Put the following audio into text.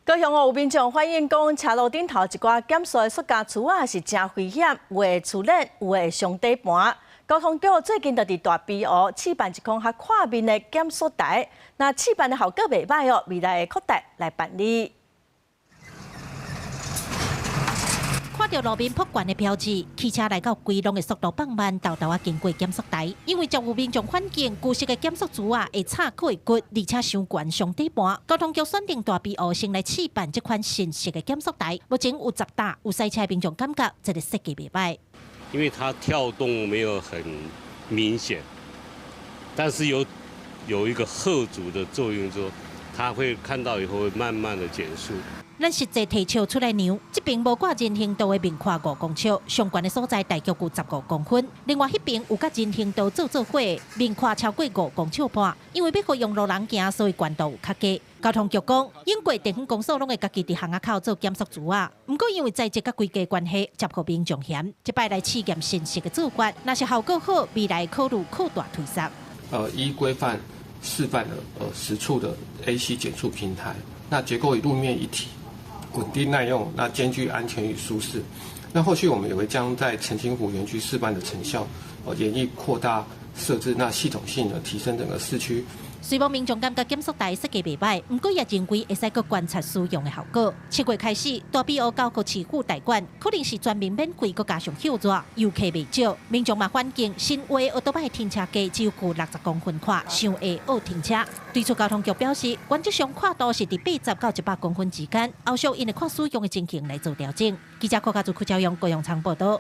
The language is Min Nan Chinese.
高雄有民眾反映講，車路頂頭一寡減速的塑膠柱仔是誠危險，有會出輪，有會傷底盤。交通局最近就佇大埤湖試辦一款較闊面的減速帶，若試辦的效果袂䆀哦，未來會擴大來辦理。看著路面噗懸的標誌，汽車來到歸攏的速度放慢，沓沓仔經過減速帶。因為就有民眾反映，舊式的減速柱仔會插過骨，而且傷懸傷底盤。交通局選定大埤湖先來試辦這款新式的減速帶。目前有10搭有賽車民眾感覺這个設計袂䆀。因為它跳動沒有很明顯，但是有一個嚇阻的作用，就他會看到以後會慢慢的減速。咱實際提尺出來量，這邊無掛人行道的面寬5公尺，上懸的所在大約有15公分。另外彼邊有佮人行道做做伙，面寬超過5公尺半。因為欲予用路人行，所以懸度有較低。交通局講，永過地方公所攏會家己佇巷仔口做減速柱仔，毋過因為材質佮規格關係，接予民眾嫌。這擺來試驗新式的做法，若是效果好，未來考慮擴大推廣。依規範示範了10處的 AC 減速平台，那結構與路面一體，穩定耐用，那兼具安全與舒適。那後續我們也會將在澄清湖園區示範的成效，研議擴大設置，那系統性的提升整個市區。雖罔民眾感覺減速帶設計袂䆀，毋過也認為會使閣觀察使用的效果。7月開始，大埤湖交予市府代管，可能是全民免費，閣加上歇熱，遊客袂少。民眾嘛反映，新劃的歐多擺停車格只有60公分寬，傷會僫停車。對此交通局表示，原則上闊度是佇80到100公分之間，後續𪜶會看使用的情形來做調整。記者郭家祖、柯昭陽、高永昌報道。